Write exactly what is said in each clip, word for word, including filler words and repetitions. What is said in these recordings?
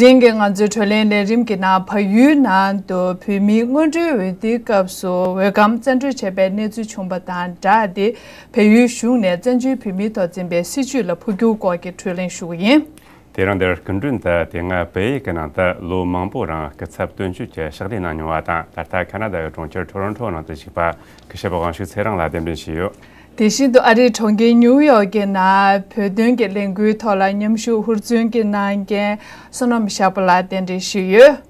དེ་རིང་གི་ང་ཚོའི་བགྲོ་གླེང་ལས་རིམ་གྱི་ནང་བལ་ཡུལ་ནང་དུ་བོད་མིའི་སྔོན་འགྲོའི་འོས་བསྡུའི་སྐབས་སུ་འོས་སྒམ་བཙན་འཕྲོག་བྱས་པའི་གནས་ཚུལ་བྱུང་བ་དང་སྦྲགས་ཏེ། བལ་ཡུལ་གཞུང་ནས་བཙན་བྱོལ་བོད་མིའི་ཐོག་འཛིན་པའི་སྲིད་བྱུས་ལ་འཕོ་འགྱུར་སྐོར་གྱི་བགྲོ་གླེང་ཞུ་གི་ཡིན། དེ་རིང་འདིར་སྐུ་མགྲོན་དུ་དེ་སྔ་བལ་ཡུལ་གྱི་ནང་དུ་ལོ་མང་པོའི་རིང་སྐུ་ཚབ་དོན་གཅོད་ཀྱི་ཕྱག་ལས་གནང་མྱོང་བ་དང་། ད་ལྟ་ཁ་ན་ཌ་ཡི་གྲོང་ཁྱེར་ཊོ་རོན་ཊོ་ནང་དུ་བཞུགས་པ་སྐུ་ཞབས་དབང་ཕྱུག་ཚེ་རིང་ལགས་གདན་འདྲེན་ཞུས་ཡོད། དེ་བཞིན་དུ་ཨ་རིའི་གྲོང་ཁྱེར་ཉིའུ་ཡོག་གི་ནང་བོད་དོན་གྱི་ལས་འགུལ་ཐོག་ལ་མཉམ་ཞུགས་ཧུར་བརྩོན་གྱིས་གནང་མཁན་བསོད་ནམས་ཤར་པ་ལགས་གདན་འདྲེན་ཞུས་ཡོད།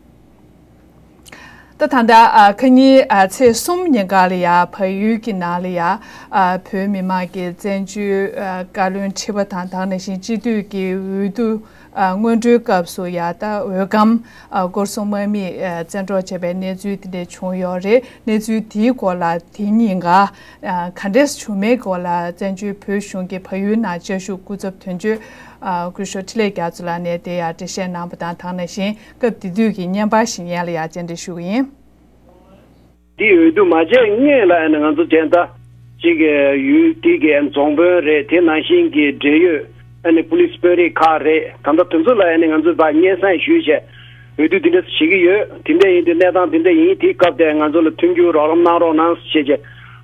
ད་ད་ལྟ་ཨ་ཁ་ཉིན་ཨ་ཚེས་གསུམ་ཉིན་ག་ལ་ཡ་བལ་ཡུལ་གྱི་ནང་ལ་ཡ་ཨ་བོད་མི་མང་གི་བཙན་བྱོལ་ཨ་བཀའ་བློན་ཁྲི་པ་དང་། དེ་ནང་བཞིན་སྤྱི་འཐུས་ཀྱི་འོས་བསྡུ་ཨ་སྔོན་འགྲོའི་སྐབས་སུ་ཡ་ད་འོས་སྒམ་ཨ་སྐོར་སྲུང་དམག་མིས་ཨ་བཙན་འཕྲོག་བྱས་པའི་གནས་ཚུལ་དེ་འདྲ་བྱུང་ཡོད་རེད། གནས་ཚུལ་དེའི་སྐོར་ལ་དེ་ཉིན་ག་ཨ་ག་འདྲས་བྱུང་མེད་སྐོར་ལ་བཙན་བྱོལ་བོད་གཞུང་གི་བལ་ཡུལ་ནང་བཅའ་བཞུགས་སྐུ་ཚབ་དོན་གཅོད་ཨ་སྐུ་ཞབས་འཕྲིན་ལས་རྒྱ་མཚོ་ལགས་ནས་དེ་ཡང་འགྲེལ་བཤད་གནང་བ་དང་། དེ་ནང་བཞིན་སྐབས་དེ་དུས་ཀྱི་བརྙན་པར་ཞིག་སྙན་ལ་ཡང་བཅར་འདྲི་ཞུ་གི་ཡིན། འདི་འོས་བསྡུ་མ་བྱས་སྔོན་ལ་ཨ་ནི་ང་ཚོ་དེ་འདྲ་ཅིག་ཡུལ་དེ་གའི་ཨ་ནི་རྫོང་དཔོན་རེད། དེ་ནང་བཞིན་གྱི་འབྲེལ་ཡོད་ཨ་ནི་པུ་ལིས་དཔོན་རིགས་ཁག་རེད། ད་ལྟ་དེ་ཚོ་ལ་ཨ་ནི་ང་ཚོས་ཕར་སྙན་སེང་ཞུས་བྱས་འོས་བསྡུ་འདི་འདྲ་བྱེད་ཀྱི་ཡོད། དེ་འདྲ་ཡིན་དུས་གནས་སྟངས་དེ་འདྲ་ཡིན། དེའི་སྐབས་དེ་ང་ཚོ་ལ་མཐུན་འགྱུར་རོགས་རམ་གནང་རོགས་གནང་ཞེས་བྱས་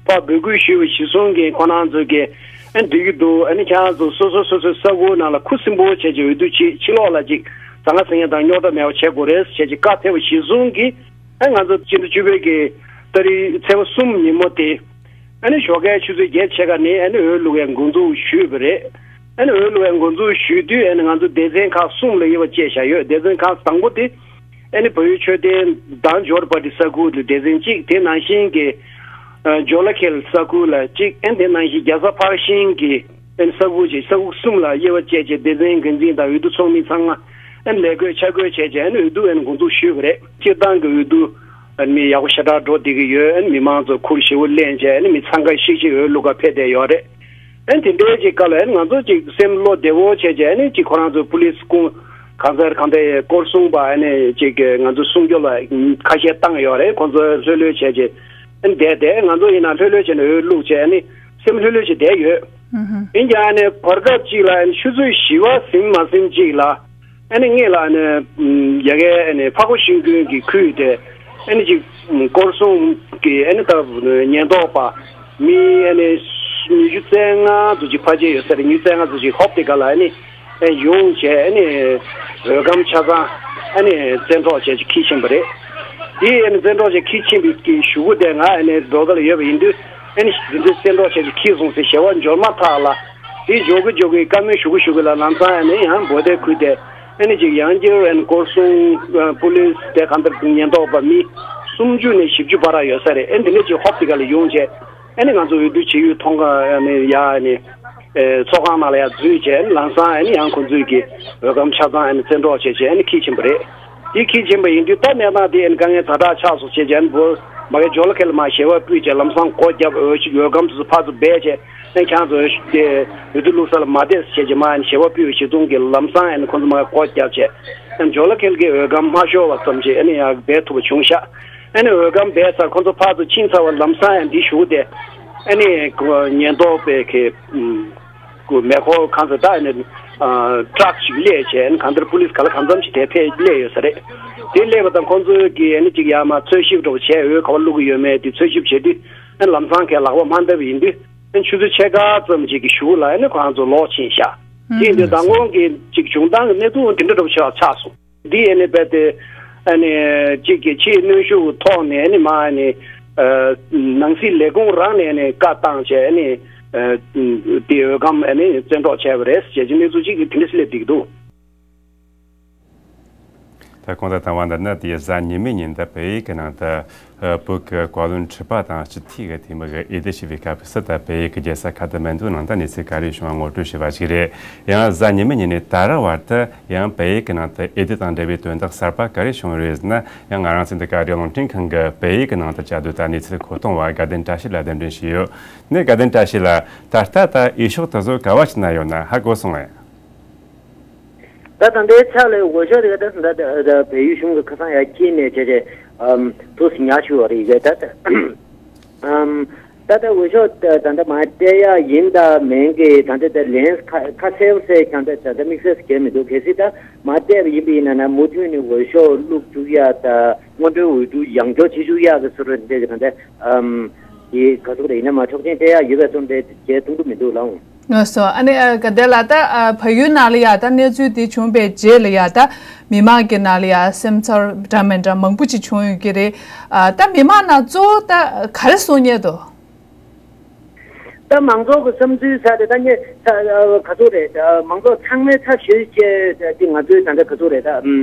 ཕར་འབོད་སྐུལ་ཞུས་པ་གཞིར་བཟུང་གིས་ཁོ་རང་ཚོ་གིས་ཨ་ནི་འགྲིག་གི་འདུག་ཨ་ནི་ཁྱེད་རང་ཚོ་སོ་སོ་སོ་སོའི་ས་ཁུལ་ནང་ལ་ཁུ་སིམ་པོ་བྱས་བྱས་འོས་བསྡུ་བྱེད། ཕྱི་ལོགས་ལ་ཅིག་ཟ་ཁང་ཟ་ཉལ་དང་རྙོག་དྲ་མེད་པ་བྱེད་དགོས་རེད་ཞེས་ཀྱི་བཀའ་ཕེབས་པ་གཞིར་བཟུང་གིས། ཨ་ང་ཚོ་སྤྱི་ཟླ་བཅུ་པའི་གི་ཏ་རིག་ཚེས་པ་གསུམ་ཉིན་མོ་དེ། ཨ་ནི་ཞོགས་ཀའི་ཆུ་ཚོད་བརྒྱད་ཕྱེད་ཀ་ནས་ཨ་ནི་འོས་བླུག་ཡའི་འགོ་འཛུགས་ཞུས་པ་རེད། ཨ་ནི་འོས་བླུག་ཡའི་འགོ་འཛུགས་ཞུས་དུས་ཨ་ནི་ང་ཚོ་སྡེ་ཚན་ཁག་གསུམ་ལ་དབྱེ་བ་བཅད་བཞག་ཡོད། སྡེ་ཚན་ཁག་དང་པོ་དེ་ཨ་ནི་བལ་ཡུལ་ཆོས་ལྡན་མདང་ཇོ་བྷ་ཊི་ས་ཁུལ་དུ་སྡེ་ཚན་གཅིག་དེ་ནང་བཞིན་གྱི་ཨ་ཇོ་ལ་ཁེལ་ས་ཁུལ་ལ་གཅིག་ཨ་ནི་དེ་ནང་བཞིན་རྒྱལ་ས་འཕགས་ཤིང་གི་ཨ་ནི་ས་ཁུལ་གཅིག་ས་ཁུལ་གསུམ་ལ་དབྱེ་བ་བཅད་བྱས་སྡེ་ཚན་འགན་འཛིན་དང་འོས་བསྡུ་ཚོགས་མི་ཚང་མ་ཨ་ནི་ལས་བགོས་ཆ་བགོས་བྱས་བྱས་ཨ་ནི་འོས་བསྡུ་ཨ་ནི་འགོ་འཛུགས་ཞུས་པ་རེད། སྤྱིར་བཏང་གི་འོས་བསྡུ་ཨ་ནི་ཡག་པོ་ཞེ་དྲག་འགྲོ་བསྡད་ཀྱི་ཡོད། ཨ་ནི་མི་མང་ཚོ་ཁུར་ཞེ་པོ་ལེན་བྱས་ཨ་ནི་མི་འཚང་ཁ་ཤིག་ཤིག་འོས་བླུག་ག་ཕེབས་བསྡད་ཡོད་རེད། ཨ་ནི་དེ་འདྲའི་ཅིག་སྐབས་ལ་ཨ་ནི་ང་ཚོ་ཅིག་སེམས་བློ་བདེ་བོ་བྱས་བྱས་ཨ་ནི་ཅིག་ཁོ་རང་ཚོ་པུ་ལིས་སྐུ་གང་ཟེར་གང་འདྲའི་སྐོར་སྲུང་པ་ཨ་ནི་ཅིག་ང་ཚོ་སྲུང་སྐྱོབ་ལ་ཁ་ཤས་བཏང་ཡོད་རེད། ཁོང་ཚོ་ལྷོད་ལྷོད་བྱས་བྱས་ཨ་ནི་བསྡད་བསྡད། ང་ཚོ་ཡིན་ན་ལྷོད་ལྷོད་བྱས་ནས་འོས་བླུག་བྱས་ཨ་ནི་སེམས་ལྷོད་ལྷོད་བྱས་བསྡད་ཡོད། ཨུ་ཧུ། ཡིན་ཀྱང་ཨ་ནི་བར་སྐབས་ཅིག་ལ་ཨ་ནི་ཆུ་ཚོད་བཞི་པ་ཟིན་མ་ཟིན་ཅིག་ལ། ཨ་ནི་སྔོན་ལ་ཨ་ནི་ཡ་གའི་ཨ་ནི་ཕག་པ་ཤིང་ཀུན་གྱི་ཁུལ་དེ་ཨ་ནི་ཅིག་སྐོར་སྲུང་གི་ཨ་ནི་ད་ཉེན་རྟོག་པ་མི་ཨ་ནི་ཉི་ཤུ་རྩ་ལྔ་ཙམ་ཅིག་ཕལ་ཆེར་ཡོད་ས་རེད། ཉི་ཤུ་རྩ་ལྔ་ཙམ་ཅིག་ཧོབ་དེ་ག་ལ་ཨ་ནི་ཡོང་བྱས་ཨ་ནི་འོས་སྒམ་ཆ་ཚང་ཨ་ནི་བཙན་འཕྲོག་བྱས་ཅིག་འཁྱེར་ཕྱིན་པ་རེད། དེ་ཨ་ནི་བཙན་འཕྲོག་བྱས་འཁྱེར་ཕྱིན་པའི་གི་གཞུག་གུ་དེ་ང་ཨ་ནི་རྡོ་རྩ་ལ་ཡོད་པ་ཡིན་དུས་ཨ་ནི་འདི་འདྲ་བཙན་འཕྲོག་བྱས་ཅིག་འཁྱེར་སོང་ཟེར་ཞེ་པོ་འབྱོར་མ་ཐག་ལ་དེ་འབྱོར་གི་འབྱོར་གི་བཀའ་མོལ་ཞུ་གི་ཞུ་གི་ལ་ལམ་སང་ཨ་ནི་ཡང་བོད་དེ་ཁུལ་དེ། ཨ་ནི་ཅིག་ཡང་བསྐྱར་ཨ་ནི་སྐོར་སྲུང་ཨ་པུ་ལིས་དེ་གང་ལྟར་ཉེན་རྟོག་པ་མི་སུམ་ཅུ་ནས་བཞི་བཅུ་བར་ཡོད་ས་རེད། ཨ་ནི་འདི་འདྲ་ཅིག་ཧོབ་དེ་ག་ལ་ཡོང་བྱས་ཨ་ནི་ང་ཚོ་འོས་བསྡུ་བྱེད་ཡུལ་ཐོག་ཁ་ཨ་ནི་ཡ་ཨ་ནི་ཨེ་ཚོགས་ཁང་ནང་ལ་ཡ་འཛུལ་བྱས་ཨ་ནི་ལམ་སང་ཨ་ནི་ཡང་ཁོང་ཚོས་ཀྱི་འོས་སྒམ་ཆ་ཚང་ཨ་ནི་བཙན་འཕྲོག་བྱས་བྱས་ཨ་ནི་འཁྱེར་ཕྱིན་པ་རེད། དེ་འཁྱེར་ཕྱིན་པ་ཡིན་དུས་ད་གནས་སྟངས་དེ་ཨ་ནི་དཀའ་ངལ་ཛ་དྲག་ཆགས་སོང་བྱས་བྱས་ཨ་ནི་བོད་མ་གི་ཇོ་ལ་ཁེལ་མ་ཞེ་པོ་ཕུད་བྱས་ལམ་སང་སྒོ་བརྒྱབ། འོས་ཤིག་འོས་སྒམ་དེ་ཚོ་ཕར་ཚུར་སྦས་བྱས། ཨ་ཁྱེད་ཚོ་དེ་འོས་བསྡུ་བླུག་ས་ལ་མ་བསྡད་ཟེར་བྱས་རྗེས་མ་ཨ་ནི་ཞེ་པོ་ཕུལ་བའི་གཞི་བཟུང་གིས་ལམ་སང་ཨ་ནི་ཁོང་ཚོ་མ་སྒོ་བརྒྱབ་བྱས་ཨ་ནི་ཇོ་ལ་ཁེལ་གྱི་འོས་སྒམ་མ་ཤོར་བ་ཙམ་ཅིག་ཨ་ནི་ཡང་སྦས་ཐུབ་པ་བྱུང་ཤག་ཨ་ནི་འོས་སྒམ་སྦས་ཚར་ཁོང་ཚོ་ཕར་ཚུར་ཕྱིན་ཚར་བ་ལམ་སང་ཨ་ནི་འདི་ཞུ་དེ་ཨ་ནི་ཉེན་རྟོག་པའི་གི་མེ་འཁོར་གང་ཚ་ད་ཨ་ནི་ཏྲག་ཅིག་སླེབས་བྱས་ཨ་ནི་གང་ལྟར་པུ་ལིས་ག་ལ་གང་འཚམ་ཅིག་དེ་ཕེབས་སླེབས་ཡོད་ས་རེད། དེ་སླེབས་པ་དང་ཁོང་ཚོས་གི་ཨ་ནི་ཅིག་ཡར་མར་འཚོལ་ཞིབ་འགྲོ་བྱས་འོས་ག་པར་བླུག་གི་ཡོད་མེད་དེ་འཚོལ་ཞིབ་བྱས་དུས། ཨ་ལམ་སང་གས་ལག་པ་མ་འདར་བ་ཡིན་དུས་ཨ་ཆུ་ཚོད་ཕྱེད་ཀ་ཙམ་ཅིག་གི་གཞུག་ལ་ཨ་ནི་ཁོ་རང་ཚོ་ལོག་ཕྱིན་ཤག་དེ་ཡིན་དུས་མདང་དགོང་གི་ཅིག་བྱུང་སྟངས་ཀྱི་གནས་ཚུལ་དེ་འདྲ་འདྲ་པོ་ཞིག་ཆགས་སོང་། དེ་ཨ་ནི་རྦད་དེ་ཨ་ནི་ཅིག་གི་ཆེས་གནོན་ཤུགས་ཐོག་ནས་ཨ་ནི་མ་ཨ་ནི་ནང་སྲིད་ལས་ཁུངས་རང་ནས་ཨ་ནི་བཀའ་བཏང་བྱས་ཨ་ནི་དེ་འོས་སྒམ་ཨ་ནི་བཙན་འཕྲོག་བྱས་པ་རེད་ཅེས་ཀྱི་གནས་ཚུལ་ཅིག་གི་དེ་འདྲ་སླེབས་བསྡད་ཀྱི་འདུག་ད་གོང་དུ་བཏང་བ་འདི་ནི་དེ་གཟའ་ཉི་མའི་ཉིན་དུ་བལ་ཡུལ་གྱི་ནང་དུ་ཨ་བོད་ཀྱི་བཀའ་བློན་ཁྲི་པ་དང་སྤྱི་འཐུས་ཀྱི་འཐུས་མི་གིས་འོས་བསྡུ་བྱས་པའི་སྐབས་སུ་ད་བལ་ཡུལ་གྱི་རྒྱལ་ས་ཁ་ཐ་མན་ཌུ་ནང་དུ་གནས་ཚུལ་ག་རེ་བྱུང་བ་ངོ་སྤྲོད་བྱས་པ་ཞིག་རེད། ཡང་གཟའ་ཉི་མའི་ཉིན་ནས་ད་རེས་བར་དུ་ཡང་བལ་ཡུལ་གྱི་ནང་དུ་འོས་བསྡུ་དང་འབྲེལ་བའི་དོན་དག་གསར་པ་ག་རེ་བྱུང་ཡོད་རེད་ཟེར་ན། ཡང་ང་རང་ཚོའི་འདི་ག་རེད་རླུང་འཕྲིན་ཁང་གི་བལ་ཡུལ་གྱི་ནང་དུ་བཅའ་སྡོད་ད་གནས་ཚུལ་མཁོ་གཏོང་བ་དགའ་ལྡན་བཀྲ་ཤིས་ལགས་གདན་འདྲེན་ཞུས་ཡོད། ནས་དགའ་ལྡན་བཀྲ་ཤིས་ལགས་ད་ལྟ་ད་འོས་ཤོག་དེ་ཚོ་ག་བ་ཞིག་ན་ཡོད་ན་ཧ་གོ་སོང་ངས། ད་ད་ལྟའི་ཆ་ལ་འོས་ཤོག་དེ་ག་ད་ད་ད་བལ་ཡུལ་གཞུང་གི་ཁ་སང་ཡར་འཁྱེར་ནས་བྱས་བྱས་ཨམ་ཐུགས་སུ་ཉར་ཞུ་བ་རེད་ག་ད་ད་ཨམ་ ད་ལྟ་འོས་ཤོག་ད་ད་ལྟ་མར་སྤྲད་ཡག་ཡིན་ད་མིན་གྱི་ད་ལྟ་ད་ལན་ཁ་ཁ་གསལ་པོ་གསལ་ཀྱང་ད་ད་ལྟ་དམིགས་བསལ་གྱི་མི་འདུག་གལ་སྲིད་ད་མར་སྤྲད་པ་ཡིན་པ་ཡིན་ན་ན་མུ་མཐུད་ནས་འོས་ཤོག་བླུག་བཅུག་ཡག་ད་སྔོན་འགྲོའི་འོས་བསྡུ་ཡང་བསྐྱར་བྱེད་བཅུག་ཡག་གི་བཟོ་འདྲ་འདི་གི་ད་ལྟ་ཨམ་དེ་ག་ཚོད་རེད་ཡིན་ན་མ་ཆོག་མཆན་སྤྲད་ཡག་ཡོད་པའི་བཟོ་འདྲ་བྱས་ཐུབ་ཀྱི་མི་འདུག་ལགས། ངོ་སོ། ཨ་ནི་ཨ་ག་འདྲ་ལ་ད་ཨ་བལ་ཡུལ་ནང་ལ་ཡ་ད་གནས་ཚུལ་འདི་བྱུང་པའི་རྗེས་ལ་ཡ་ད་མི་མང་གི་ནང་ལ་ཡ་སེམས་ཚོར་འདྲ་མི་འདྲ་མང་པོ་ཅིག་བྱུང་ཡོད་ཀྱི་རེད། ཨ་ད་མི་མང་ནང་གཙོ་བོ་ད་ག་རེ་གསུང་སྙད་འདུག་ད་མང་ཚོགས་ཀྱི་བསམ་ཚུལ་ས་དེ་ད་ངས་ས་ག་ཚོད་རེད། ད་མང་ཚོགས་ཚང་མའི་ཚབ་ཞུས་བྱས་ཏེ་ང་ཚོའི་ད་ལྟ་ག་ཚོད་རེད། ད་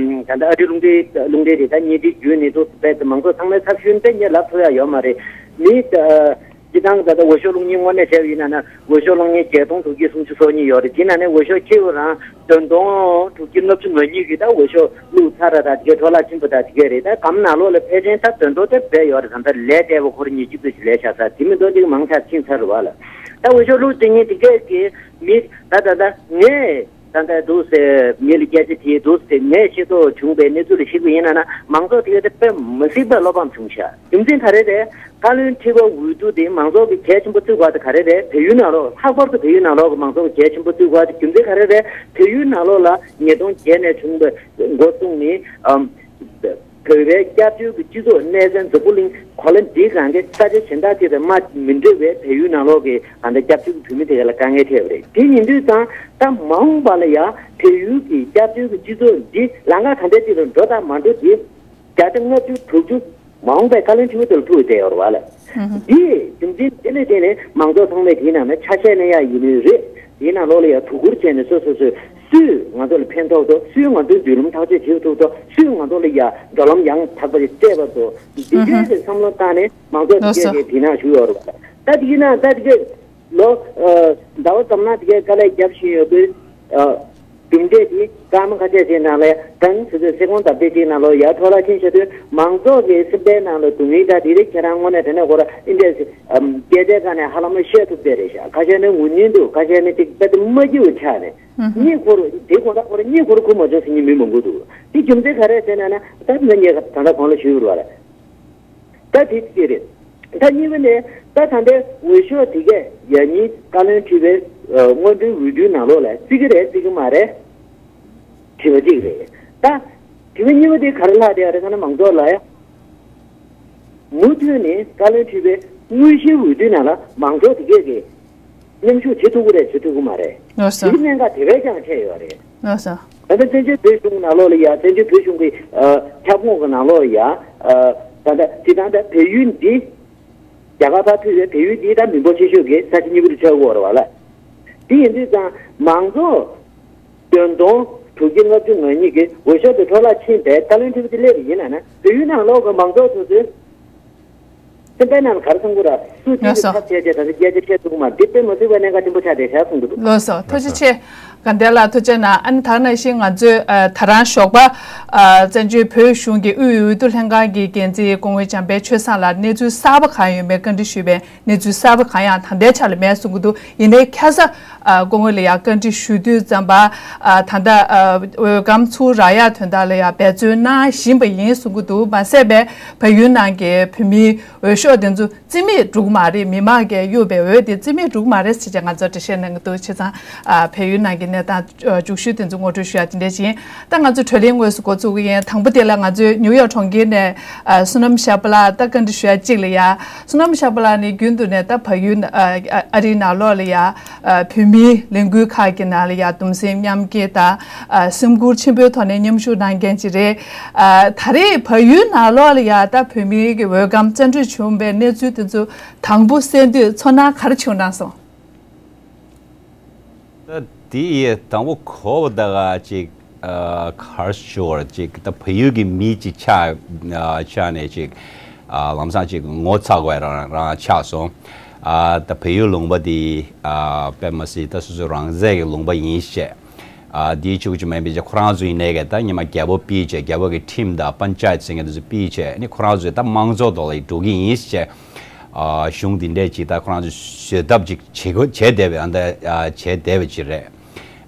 ད་ལྟ་ཨ་རི་རླུང་འཕྲིན་རླུང་འཕྲིན་རེད། ད་བརྙན་འཕྲིན་བརྒྱུད་ནས་ཚོ་བས་ཏེ་མང་ཚོགས་ཚང་མའི་ཚབ་ཞུས་ཏེ་ངས་ལབ་ཐུབ་ཡ་ཡོད་མ་རེད། མི་ད། སྤྱིར་བཏང་ད་ལྟ་འོས་ཤོག་བླུག་མཁན་དངོས་གནས་བྱས་པ་ཡིན་ན་ན་འོས་ཤོག་བླུག་མཁན་བརྒྱད་སྟོང་དྲུག་བརྒྱ་སུམ་ཅུ་སོ་གཉིས་ཡོད་རེད། དེ་ནང་ནས་འོས་ཤོག་ཁྱེར་བ་རང་བདུན་སྟོང་དྲུག་བརྒྱ་ལྔ་བཅུ་ང་གཉིས་ཀྱིས་ད་འོས་ཤོག་བླུགས་ཚར་ར། ད་དེ་གའི་འཕྲོ་བརླག་ཆེན་པོ་ད་དེ་གའི་རེད། ད་སྒམ་ནང་ལོགས་ལ་ཕལ་ཆེར་ད་བདུན་སྟོང་དེ་བས་ཡོད་རེད། ད་ད་ལས་བསྡད་པ་ཁོ་རང་ཉི་ཤུ་ཙམ་ཞིག་ལས་བཞག་ས་དེ་མི་འདུག་འདི་མང་ཆེ་ཕྱིན་ཚར་རེད་བ་ལ། ད་འོས་ཤོག་བླུགས་དེ་ཉིན་དེ་གའི་གི་མི་ད་ད་ད་ངས། ད་ལྟ་འདུག་ཟེར་མི་ལ་སྐད་ཆ་དྲིས་འདུག་ཟེར་ངས་ཤེས་རྟོགས་བྱུང་བའི་གནས་ཚུལ་ལ་གཞིགས་པ་ཡིན་ན་ན་མང་ཚོགས་དེ་ག་དེ་དཔེ་མི་སྲིད་པའི་བློ་ཕམ་བྱུང་ཤག་རྒྱུ་མཚན་ག་རེ་རེད། བཀའ་བློན་ཁྲི་པ་འོས་བསྡུ་དེ་མང་ཚོགས་ཀྱི་གལ་ཆེན་པོ་བརྩི་དགོས་དེ་ག་རེ་རེད། བལ་ཡུལ་ནང་ལོགས་ལྷག་པར་དུ་བལ་ཡུལ་ནང་ལོགས་ཀྱི་མང་ཚོགས་ཀྱི་གལ་ཆེན་པོ་བརྩི་དགོས་དེ་རྒྱུ་མཚན་ག་རེ་རེད། བལ་ཡུལ་ནང་ལོགས་ལ་ཉིས་སྟོང་བརྒྱད་ནས་བྱུང་བའི་འགོ་བཙུགས་ནས་ཨམ། བོད་པའི་སྐྱབས་བཅོལ་གྱི་སྤྱི་ཚོགས་གནས་ཚད་འཛམ་བུ་གླིང་གོ་ལ་འདི་སྒང་གི་ས་ཆ་གཞན་དག་ཅིག་དང་མ་མི་འདྲ་བའི་བལ་ཡུལ་ནང་ལོགས་ཀྱི་ད་ལྟ་སྐྱབས་བཅོལ་གྱི་བོད་མི་དེ་ག་ལ་དཀའ་ངལ་འཕྲད་པ་རེད། དེ་ཡིན་དུས་ཙང་ད་མ་འོངས་པ་ལ་ཡང་བལ་ཡུལ་གྱི་སྐྱབས་བཅོལ་གྱི་སྤྱི་ཚོགས་འདི་ལམ་ཁ་ག་འདྲ་ཅིག་ལ་འགྲོ་དང་མ་འགྲོ་འདི་བརྒྱ་ཆ་ལྔ་བཅུ་དྲུག་ཅུ་མ་འོངས་པའི་བཀའ་བློན་ཁྲི་པ་དེ་ལ་ཐུག་བསྡད་ཡོད་རེད་བ་ལ། འདི་རྒྱུ་མཚན་དེ་ལས་བརྟེན་ནས་མང་ཚོགས་ཚང་མས་དེའི་ནང་ན་ཆ་ཤས་ནས་ཡང་ཡིན་ནི་རེད། དེའི་ནང་ལོགས་ལ་ཡང་དོ་ཁུར་བྱས་ནས་སོ་སོ་སོས་སུས་ང་ཚོ་ལ་ཕན་ཐོགས་འདུག་སུས་ང་ཚོའི་མདུན་ལམ་ཐག་གཅོད་བྱེད་ཐུབ་འདུག་སུས་ང་ཚོ་ལ་ཡ་འགྲོ་ལམ་ཡང་དག་པ་ཞིག་སྤྲད་པ་འདུག་འདི་གས་དེ་བསམ་བློ་བཏང་ནས་མང་ཚོགས་འདི་གས་དེ་དེ་ནང་ཞུགས་ཡོད་རེད་བ། ད་དེའི་ནང་ད་དེ་གས་ལོ་ཟླ་བ་ཙམ་ན་དེ་གས་དཀའ་ལས་བརྒྱབ་བཞིན་ཡོད་དུས། གྲུབ་འབྲས་དེ་སྐར་མ་ཁ་ཤས་ཤིག་ནང་ལ་ཡ་ཏང་ཟེར་ཚེ་སེ་ཀོང་ཟླ་བདེ་དེའི་ནང་ལོགས་ཡ་འཕྲོ་བརླག་ཕྱིན་བྱ་དུས་མང་ཚོགས་ཀྱི་སེམས་པའི་ནང་ལ་སྡུག་བསྔལ་དང་དེ་རིགས་ཁྱེད་རང་དངོས་གནས་དྲན་ན་ཁོ་ར་ཨིན་འདྲས་སྐད་ཆའི་སྒང་ནས་ཧ་ལམ་བཤད་ཐུབ་བསྡད་རེད་ཤག་ཁ་ཤས་ནི་ངུ་སྙིང་འདུག་ཁ་ཤས་ནི་ཅིག་དཔེ་དེ་མ་སྐྱིད་པ་ཆགས་རེད། གཉིད་ཁུག་དེ་དགོང་དག་ཁོ་ར་གཉིད་ཁུག་ཁུག་མ་བྱུང་ཟེར་མཁན་མི་མང་པོ་འདུག་དེ་རྒྱུ་མཚན་ག་རེ་ཟེར་ན་ན་ད་ང་ངས་ད་ལྟ་གོང་ལ་ཞུས་པ་རེད། ད་དེ་གཅིག་རེད། ད་གཉིས་པ་ནས་ད་ད་ལྟའི་འོས་ཤོག་དེ་གས་ཡ་གཉིས་བཀའ་བློན་ཁྲི་པའི་སྔོན་འགྲོའི་འོས་བསྡུའི་ནང་ལོགས་ལ་བརྩི་གི་རེད་བརྩི་གི་མ་རེད། དྲི་བ་གཅིག་རེད། ད་དྲི་བ་གཉིས་པ་དེ་ག་རེ་ལྷག་བསྡད་ཡོད་རེད་ཟེར་ན་མང་ཚོགས་ལ་ཡ། མུ་མཐུད་ནས་བཀའ་བློན་ཁྲི་པའི་དངོས་གཞིའི་འོས་བསྡུའི་ནང་ལ་མང་ཚོགས་དེ་གས་ཀྱིས་མཉམ་ཞུགས་བྱེད་ཐུབ་ཀྱི་རེད་བྱེད་ཐུབ་ཀྱི་མ་རེད། ལགས་སོ། དེའི་གནད་འགག་དེ་བས་ཀྱང་འཕྲད་ཡོད་རེད། ལགས་སོ། ད་ལྟ་བཙན་བྱོལ་བོད་གཞུང་ནང་ལོགས་ལ་ཡ་བཙན་བྱོལ་བོད་གཞུང་གི་ཨ་ཁྱབ་ཁོངས་ཀྱི་ནང་ལོགས་ལ་ཡ་ཨ་ད་ལྟ་སྤྱིར་བཏང་ད་བལ་ཡུལ་འདི་རྒྱ་གར་ཕར་ཕུད་པའི་བལ་ཡུལ་འདི་ད་མི་འབོར་ཆེ་ཤོས་ཀྱི་ས་ཆ་གཉིས་པ་དེ་ཆགས་ཀྱི་ཡོད་རེད་བ་ལ། དེ་ཡིན་དུས་ཙང་མང་ཚོགས་བདུན་སྟོང་དྲུག་བརྒྱ་ལྔ་བཅུ་ང་གཉིས་ཀྱི་འོས་ཤོག་དེ་འཕྲོ་བརླག་ཕྱིན་པས་བཀའ་བློན་ཁྲི་པ་དེ་སླེབས་པ་ཡིན་ན་ན་བལ་ཡུལ་ནང་ལོགས་ཀྱི་མང་ཚོགས་ཚོ་ཚོས། སེམས་པའི་ནང་ལ་ག་རེ་གསུང་གི་ར། སུ་ཅིག་ལགས་གི་སོ། ཐབས་བྱས་རྗེས་ད་ལྟ་རྒྱལ་སྤྱི་ཆེད་དུ་མ་འདི་དཔེ་མ་སྲིད་པའི་གནད་འགག་ཆེན་པོ་ཆགས་བསྡད་ཤག་གསུང་གི་འདུག་ལགས་སོ། ཐུགས་རྗེ་ཆེ། དགའ་ལྡན་ལགས་ཐུགས་རྗེ་གནང་། ཨ་ནི་ད་ག་ནང་བཞིན་ང་ཚོས་ཨ་ད་རང་ཞོགས་པ་ཨ་བཙན་བྱོལ་བོད་གཞུང་གི་དབུས་འོས་བསྡུ་ལྷན་ཁང་གི་འགན་འཛིན་སྐུ་ངོ་འཇམ་དཔལ་ཆོས་བཟང་ལགས་གནས་ཚུལ་གསར་པ་གང་ཡོད་མེད་བཀའ་འདྲི་ཞུས་པའི་གནས་ཚུལ་གསར་པ་གང་ཡང་ད་ལྟའི་ཆ་ལ་མེད་གསུང་གི་འདུག་ཡིན་ནའི་ཁ་སང་ཨ་སྐུ་ངོ་ལ་ཡང་བཀའ་འདྲི་ཞུ་དུས་ཙམ་པ་ཨ་ད་ལྟ་ཨ་འོས་སྒམ་ཚུར་རག་ཡག་དོན་དག་ལ་ཡང་འབད་བརྩོན་གནང་བཞིན་པ་ཡིན་གསུང་གི་འདུག་མ་ཟད་པའི་བལ་ཡུལ་ནང་གི་བོད་མིའི་འོས་ཤོག་དེ་ཚོ་རྩིས་མེད་འགྲོ་གི་མ་རེད། མི་མང་གིས་གཡུགས་པའི་འོས་དེ་རྩིས་མེད་འགྲོ་གི་མ་རེད་ཟེར་བྱས་ང་ཚོར་འགྲེལ་བཤད་གནང་གི་འདུག་བྱས་ཙང་ཨ་བལ་ཡུལ་ནང་གི་གནས་སྟངས་ཨ་འཇུག་ཤུལ་དེ་ཚོ་ངོ་སྤྲོད་ཞུ་ཡ་དེ་འདྲ་ཞིག་ཡིན། ད་ང་ཚོ་བགྲོ་གླེང་དངོས་སུ་འགོ་ཚུགས་ཀྱི་ཡིན། དང་པོ་དེ་ལ་ང་ཚོའི་ནིའུ་ཡོག་གྲོང་ཁྱེར་ནས་ཨ་བསོད་ནམས་ཤར་པ་ལགས། ད་བཀའ་འདྲི་ཞུ་ཡ་གཅིག་ལ་ཡ། བསོད་ནམས་ཤར་པ་ལགས་ནི་རྒྱུན་དུ་ནས་ད་བལ་ཡུལ་ཨ་ཨ་ཨ་རིའི་ནང་ལོགས་ལ་ཡ་ཨ་བོད་མིའི་ལས་འགུལ་ཁག་གི་ནང་ལ་ཡ་གདུང་སེམས་མཉམ་སྐྱེད་དང་ཨ་སེམས་ཁུར་ཆེན་པོའི་ཐོག་ནས་མཉམ་ཞུགས་གནང་མཁན་ཅིག་རེད། ཨ་ད་རེས་བལ་ཡུལ་ནང་ལོགས་ལ་ཡ་ད་བོད་མིའི་གི་འོས་སྒམ་བཙན་འཕྲོག་བྱུང་བའི་གནས་ཚུལ་དེ་ཚོ་དང་པོ་གསན་དུས་ཚོར་སྣང་ག་རེ་བྱུང་གནང་སོང་། ད་དེ་ཡི་དང་པོ་གོ་བ་ད་ག་ཅིག་ཨ་གར་ཤོར་ཅིག་ད་བལ་ཡུལ་གྱི་མི་ཅིག་ཆགས་ཨ་ཆགས་ནས་ཅིག་ཨ་ལམ་སང་ཅིག་ངོ་ཚ་དགོས་རང་རང་ཆགས་སོང་། ཨ་ད་བལ་ཡུལ་ལུང་པ་དེ་ཨ་དཔེ་མ་སྲིད་ད་སོ་སོ་རང་བཙན་གྱི་ལུང་པ་ཡིན་ཞེས། ཨ་དེའི་ཆུ་ཆུ་མེད་པའི་ཅིག་ཁོ་རང་ཚོ་ཡིན་ནའི་གི་ད་ཉི་མ་རྒྱལ་པོ་ཕུད་བྱས་རྒྱལ་པོ་གི་ཁྲིམས་དང་པན་ཅ་ཡེད་ཟེར་མཁན་དེ་ཚོ་ཕུད་བྱས་ནི་ཁོ་རང་ཚོས་ད་དམངས་གཙོ་ཐོག་ལ་འགྲོ་གི་ཡིན་ཞེས། ཨ་གཞུང་འདི་འདྲས་ཅིག་ད་ཁོ་རང་ཚོས་བཟོས་ཐབས་ཅིག་བྱེད་དགོས་བྱས་བསྡད་པའི་ཨ་ད་ཨ་བྱས་བསྡད་པ་ཅིག་རེད།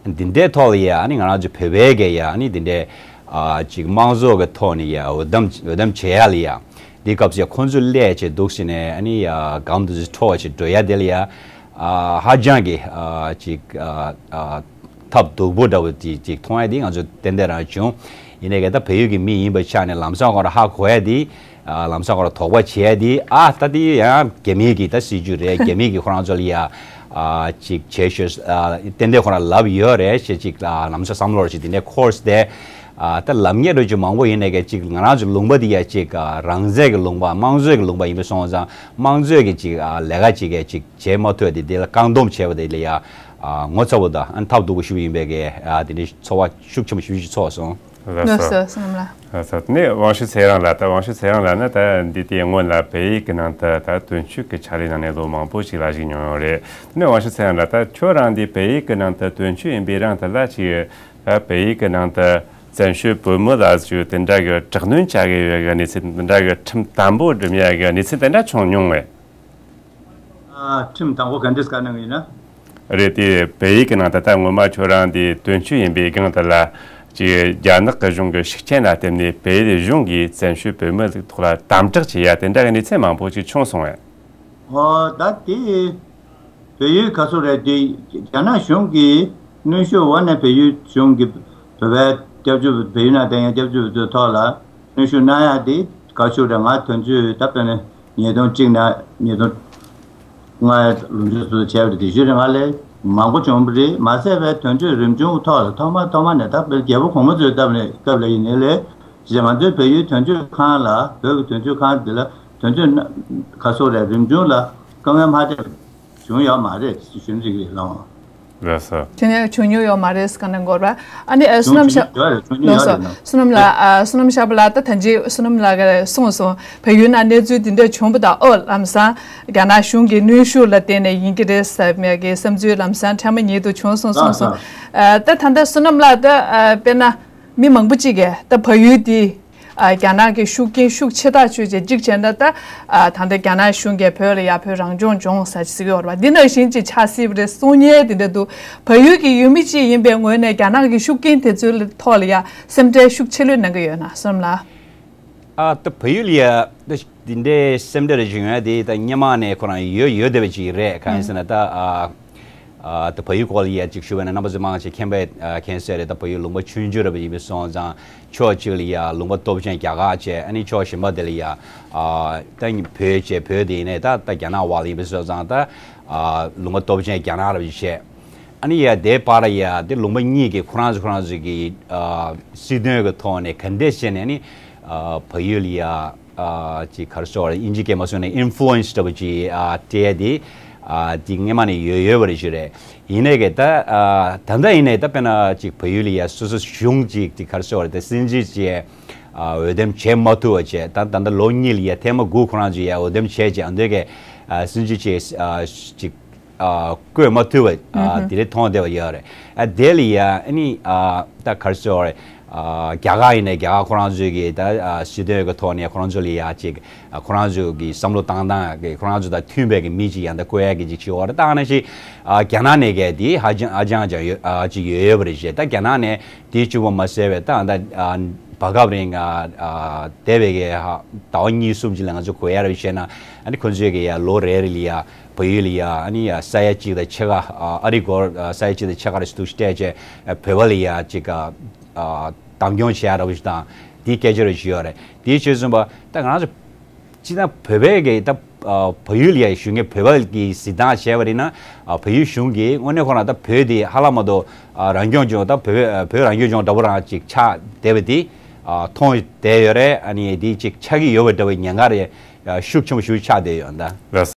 འདི་འདྲའི་ཐོག་ལ་ཡ་ཨ་ནི་ང་རང་ཚོ་བོད་པའི་གི་ཡ་ཨ་ནི་འདི་འདྲའི་ཨ་ཅིག་དམངས་གཙོ་གི་ཐོག་ནས་ཡ་འོས་འདེམས་འོས་འདེམས་བྱེད་ཡ་ལ་ཡ་ འདི་སྐབས་སུ་ཡ་ཁོང་ཚོ་སླེབས་བྱས་འདུག་ཟེར་ནས་ཨ་ནི་ཡ་སྒམ་དེ་ཚོ་འཕྲོ་བ་ཞིག་འགྲོ་ཡ་དེ་ལ་ཡ་ཨ་ཧ་ཅང་གི་ཨ་ཅིག་ཨ་ཨ་ཐབས་སྡུག་པོ་འདྲ་བོ་དེ་ཅིག་མཐོང་ཡ་དེ་ང་ཚོ་ཏན་ཏན་རང་བྱུང་། ཡིན་ནའི་ག་ད་བལ་ཡུལ་གྱི་མི་ཡིན་པའི་ཆ་ནས་ལམ་སང་ཁོ་རང་ཧ་གོ་ཡ་དེ་ཨ་ལམ་སང་ཁོ་རང་དོགས་པ་བྱེད་ཡ་དེ་ཨ་ད་དེ་ཡང་རྒྱ་མི་གི་ད་སྲིད་ཇུས་རེད། རྒྱ་མི་གི་ཁོ་རང་ཚོ་ལ་ཡ་ཨ་ཅིག་བྱེད་ཤོས་ཨ་ཏན་ཏན་ཁོ་རང་ལབ་ཡོད་རེད་ཞེས་ཅིག་ཨ་ལམ་སང་བསམ་བློ་ཞིག་དེ་འདྲའི་འཁོར་སྟེ། ཨ་ད་ལབ་མཁན་འདྲ་ཅིག་མང་པོ་ཡིན་ནའི་ག་ཅིག་ང་རང་ཚོ་ལུང་པ་འདི་ཡ་ཅིག་ཨ་རང་བཙན་གྱི་ལུང་པ་དམངས་གཙོའི་གི་ལུང་པ་ཡིན་པ་སོང་ཙང་དམངས་གཙོའི་གི་ཅིག་ཨ་ལས་ཀ་ཅིག་ག་ཅིག་བྱེད་མ་ཐུབ་དེ་དེ་ལ་བཀག་སྡོམ་བྱས་པ་དེ་ལ་ཡ་ཨ་ངོ་ཚ་པོ་དང་ཨ་ཐབས་སྡུག་པོ་ཞིག་ཡིན་པའི་གི་ཨ་དེ་འདྲའི་ཚོར་བ་ཤུགས་ཆེན་པོ་ཞིག་ཞིག་ཚོར་སོང་། ལགས་ལགས་སོ། སོ་བསོད་ནམས་ལགས། ལགས་སོ། དེ་ནས་དབང་ཕྱུག་ཚེ་རིང་ལགས། ད་དབང་ཕྱུག་ཚེ་རིང་ལགས་ནི་ད་འདི་དེའི་སྔོན་ལ་བལ་ཡུལ་གྱི་ནང་དུ་ད་དོན་གཅོད་ཀྱི་ཕྱག་ལས་གནང་ནས་ལོ་མང་པོ་ཞིག་ལ་བཞུགས་མྱོང་ཡོད་རེད། དེ་ནས་དབང་ཕྱུག་ཚེ་རིང་ལགས། ད་ཁྱོད་རང་འདི་བལ་ཡུལ་གྱི་ནང་དུ་དོན་གཅོད་ཡིན་པའི་རིང་དུ་ལ་ཅིག་ད་བལ་ཡུལ་གྱི་ནང་དུ་བཙན་བྱོལ་བོད་མི་ལ་ཅིག་དེ་འདྲ་གི་དྲག་གནོན་བྱ་གི་ཡོད་གི་གནས་ཚུལ་དེ་འདྲ་གི་ཁྲིམས་དམ་པོ་སྒྲིམ་ཡ་གི་གནས་ཚུལ་དེ་འདྲ་བྱུང་མྱོང་བས། ཨ། ཁྲིམས་དང་པོ་ག་འདྲས་བཀའ་གནང་གི་ཡིན་ན། རེད་དེ། བལ་ཡུལ་གྱི་ནང་ད་ལྟ་སྔོན་མ་ཁྱོད་རང་དེ་དོན་གཅོད་ཡིན་པའི་སྒང་དེ་ལ་ཅིག་རྒྱ་ནག་གི་གཞུང་གི་ཤུགས་རྐྱེན་ལ་བརྟེན་ནས་བལ་ཡུལ་གཞུང་གིས་བཙན་བྱོལ་བོད་མི་ཚོའི་ཐོག་ལ་དམ་དྲག་བྱེད་ཡ་དེ་འདྲ་གི་གནས་ཚུལ་མང་པོ་ཅིག་བྱུང་སོང་བས། ཨོ་ད་དེ་བལ་ཡུལ་ག་ཚོད་རེད་དེ་རྒྱ་ནག་གཞུང་གིས་གནོན་ཤུགས་འོག་ནས་བལ་ཡུལ་གཞུང་གིས་བོད་པའི་སྐྱབས་བཅོལ་བལ་ཡུལ་ནང་བསྡད་མཁན་སྐྱབས་བཅོལ་བ་ཚོའི་ཐོག་ལ་གནོན་ཤུགས་གནང་ཡ་དེ་ག་ཚོད་རེད། ང་དོན་གཅོད་ད་དཔེར་ན་ཉིས་སྟོང་གཅིག་ནས་ཉིས་སྟོང་ལྔ་ལོ་མཇུག་སུ་བྱས་པ་དེ་གཞི་རིང་ལ་མང་པོ་བྱུང་བ་རེད། མ་ཟད་པའི་དོན་གཅོད་རིམ་བྱུང་ཐོག་ལ་ཐོག་མ་ཐོག་མ་ནས་ད་དཔེར་རྒྱལ་པོ་གོང་མ་ཚོའི་སྐབས་ནས་སྐབས་ལ་ཡིན་ནའི་ལས་ཅེས་ང་ཚོའི་བལ་ཡུལ་དོན་གཅོད་ཁང་ལ་བོད་ཀྱི་དོན་གཅོད་ཁང་འདི་ལ་དོན་གཅོད་ག་ཚོད་རེད་རིམ་བྱུང་ལ་དཀའ་ངལ་མ་འཕྲད་བྱུང་ཡོད་མ་རེད་ཞུ་ནི་ཅིག་རེད་ལགས། ལགས་སོ། དེ་ནས་བྱུང་མྱོང་ཡོད་མ་རེད་ག་ནས་འགོར་བ། ཨ་ནི་ཨ་བསོད་ནམས་ཤ། བྱུང་ཡོད་རེད། བྱུང་མྱོང་ལགས་སོ། ཡོད་རེད་ན། བསོད་ནམས་ལགས། ཨ་བསོད་ནམས་ཤ་བ་ལགས། ད་ཐེངས་གཅིག་བསོད་ནམས་ལགས་ཀྱིས་གསུངས་སོང་། བལ་ཡུལ་ནང་གནས་ཚུལ་འདི་འདྲ་བྱུང་བ་དང་། ཨོ་ལམ་སང་རྒྱ་ནག་གཞུང་གི་གནོན་ཤུགས་ལ་བརྟེན་ནས་ཡིན་གྱི་རེད་ཟེར་མཁན་གྱི་བསམ་ཚུལ་ལམ་སང་ཕྲ་མ་ཉིད་དུ་བྱུང་སོང་གསུངས་སོང་། ལགས་སོ། ཨ་ད་ད་ལྟ་བསོད་ནམས་ལགས་ད་ཨ་དཔེར་ན་མི་མང་པོ་ཅིག་གིས་ད་བལ་ཡུལ་འདི་ཨ་རྒྱ་ནག་གི་ཤུགས་རྐྱེན་ཤུགས་ཆེ་ཐག་ཆོད་ཅིག་གཅིག་བྱས་ན་ད་ཨ་ད་ལྟ་རྒྱ་ནག་གཞུང་གིས་བོད་ལ་ཡ་བོད་རང་སྐྱོང་ལྗོངས་ཟེར་ཅིག་ཟེར་གྱི་ཡོད་རེད་པ། འདི་ནང་བཞིན་ཅིག་ཆགས་སྲིད་པ་རེད་གསུང་མཁན་དེ་འདྲ་འདུག་བལ་ཡུལ་གྱི་ཡུལ་མི་ཅིག་ཡིན་པའི་ངོས་ནས་རྒྱ་ནག་གི་ཤུགས་རྐྱེན་དེ་ཚོའི་ཐོག་ལ་ཡ་སེམས་ཁྲལ་ཤུགས་ཆེ་ལོས་གནང་གི་ཡོད་ན་བསོད་ནམས་ལགས། ཨ་ད་བལ་ཡུལ་ལ་ཡ་ད་འདི་འདྲའི་སེམས་ཁྲལ་རེ་བྱུང་ཡ་དེ་ད་སྔོན་མ་ནས་ཁོ་རང་ཡོད་ཡོད་བསྡད་པ་ཅིག་རེད། གང་ཡིན་ཟེར་ན་ད་ཨ་ཨ་ད་བལ་ཡུལ་སྐོར་ལ་ཡ་ཅིག་ཞུ་བ་ན་རྣམ་པ་ཚོ་མང་ཆེ་མཁྱེན་པ་ཨ་མཁྱེན་གསལ་རེད། ད་བལ་ཡུལ་ལུང་པ་ཆུང་ཆུང་རེད་པ་ཡིན་པ་སོང་ཙང་ཕྱོགས་གཅིག་ལ་ཡ་ལུང་པ་སྟོབས་ཆེན་རྒྱ་གར་བྱས། ཨ་ནི་ཕྱོགས་གཞན་པ་དེ་ལ་ཡ་ཨ་ད་བོད་བྱས། བོད་དེ་ཡིན་ནའི་ད་ད་རྒྱ་ནག་བར་ལ་ཡིན་པ་སོང་ཙང་ད་ཨ་ལུང་པ་སྟོབས་ཆེན་རྒྱ་ནག་རེད་པ་བྱས། ཨ་ནི་ཡ་དེའི་བར་ཡ་དེ་ལུང་པ་གཉིས་ཀྱི་ཁོ་རང་ཚོ་ཁོ་རང་ཚོ་གི་ཨ་སྲིད་དོན་གྱི་ཐོག་ནས་ག་འདྲས་བྱས་ནས་ཨ་ནི་ཨ་བལ་ཡུལ་ལ་ཡ་ཨ་ཅིག་ག་རེ་ཟེར་དབྱིན་ཇིའི་སྐད་མ་སོང་ནས་ཨིན་ཕུ་ལུ་ཨེན་སི་འདྲ་པོ་ཅིག་ཨ་སྤྲད་དེ་ཨ་དེ་སྔོན་མ་ནས་ཡོད་ཡོད་པ་རེད་ཞུ་རེད། ཡིན་ནའི་གི་ད་ཨ་ད་ལྟ་ཡིན་ནའི་ད་དཔེར་ན་ཅིག་བལ་ཡུལ་ལ་ཡ་སོ་སོ་གཞུང་ཅིག་ཅིག་ག་རེ་ཟེར་དབྱིན་ཇི་ཅིག་ཨ་འོས་འདེམས་བྱེད་མ་ཐུབ་པ་བྱས། ད་ད་ལྟ་ལོ་གཉིས་ལ་ཡ་ཐེངས་མ་དགུ་ཁོ་རང་ཚོས་ཡ་འོས་འདེམས་བྱས་བྱས། ཨ་འདོད་གི་ཨ་སྲིད་འཛིན་ཅིག་ཨ་ཅིག་ཨ་བསྐོས་མ་ཐུབ་པ་ཨ་དེ་རིང་མཐོང་བསྡད་པ་ཡོད་རེད། ཨ་དེ་ལ་ཡ་ཨ་ནི་ཨ་ད་ག་རེ་ཟེར་དབྱིན་ཨ་རྒྱ་གར་ཡིན་ནའི་རྒྱ་གར་ཁོ་རང་ཚོའི་གི་ད་ཨ་སྲིད་དོན་གི་ཐོག་ནས་ཁོ་རང་ཚོ་ལ་ཡ་ཅིག་ཨ་ཁོ་རང་ཚོའི་གི་བསམ་བློ་བཏང་སྟངས་གི་ཁོ་རང་ཚོ་དང་མཐུན་པའི་གི་མི་ཅིག་ཡང་ད་བསྐོ་ཡ་གི་ཅིག་བྱེད་དགོས་རེད། ད་ཨ་ནི་ཅིག་ཨ་རྒྱ་ནག་ནས་གི་དེ་ཧ་ཅང་ཨ་ཅང་ཅང་ཡོད་ཨ་ཅིག་ཡོད་ཡོད་པ་རེད་བྱས། ད་རྒྱ་ནག་ནས་དེའི་གཅིག་པོ་མ་ཟད་པའི་ད་ད་ཨ་བར་སྐབས་རིང་ཨ་ཨ་འདས་པའི་གི་ཧ་ཟླ་བ་གཉིས་གསུམ་ཅིག་ལ་ང་ཚོ་གོ་ཡ་རེད་བྱས་ན། ཨ་ནི་ཁོ་ཚོའི་གི་ཡ་ལོ་རེ་རེ་ལ་ཡ་བལ་ཡུལ་ལ་ཡ་ཨ་ནི་ཡ་ས་ཡ་གཅིག་དང་ཕྱེད་ཀ་ཨ་ཨ་རི་སྒོར་ཨ་ས་ཡ་གཅིག་དང་ཕྱེད་ཀ་རེ་ཞིག་འདུག་སྤྲད་བྱས། ཨ་བོད་པ་ལ་ཡ་ཅིག་ཨ་ཨ་བདམས་སྐྱོང་བྱེད་ཡ་འདྲ་པོ་ཞིག་དང་དེའི་སྐད་ཆ་རེ་ཞིག་ཡོད་རེད། དེའི་ཆོས་གསུངས་པ་ད་ང་རང་ཚོ་སྤྱིར་བཏང་བོད་པའི་གི་ད་ཨ་བལ་ཡུལ་ལ་ཡ་བཞུགས་མཁན་བོད་པ་གི་གཟིགས་སྟངས་བྱས་པ་ཡིན་ན། ཨ་བལ་ཡུལ་གཞུང་གིས་དངོས་གནས་ཁོ་རང་ད་བོད་དེ་ཧ་ལམ་མ་གཏོགས་ཨ་རང་སྐྱོང་ལྗོངས་ད་བོད་བོད་རང་སྐྱོང་ལྗོངས་འདྲ་པོ་རང་ཅིག་ཆགས་བསྡད་པ་དེ་ཨ་མཐོང་བསྡད་ཡོད་རེད། ཨ་ནི་དེ་ཅིག་ཆགས་ཀྱི་ཡོད་པ་འདྲ་བའི་ཉེན་ཁ་རེ་ཨ་ཤུགས་ཆེན་པོ་ཞིག་ཆགས་བསྡད་ཡོད་ད། ལགས་སོ།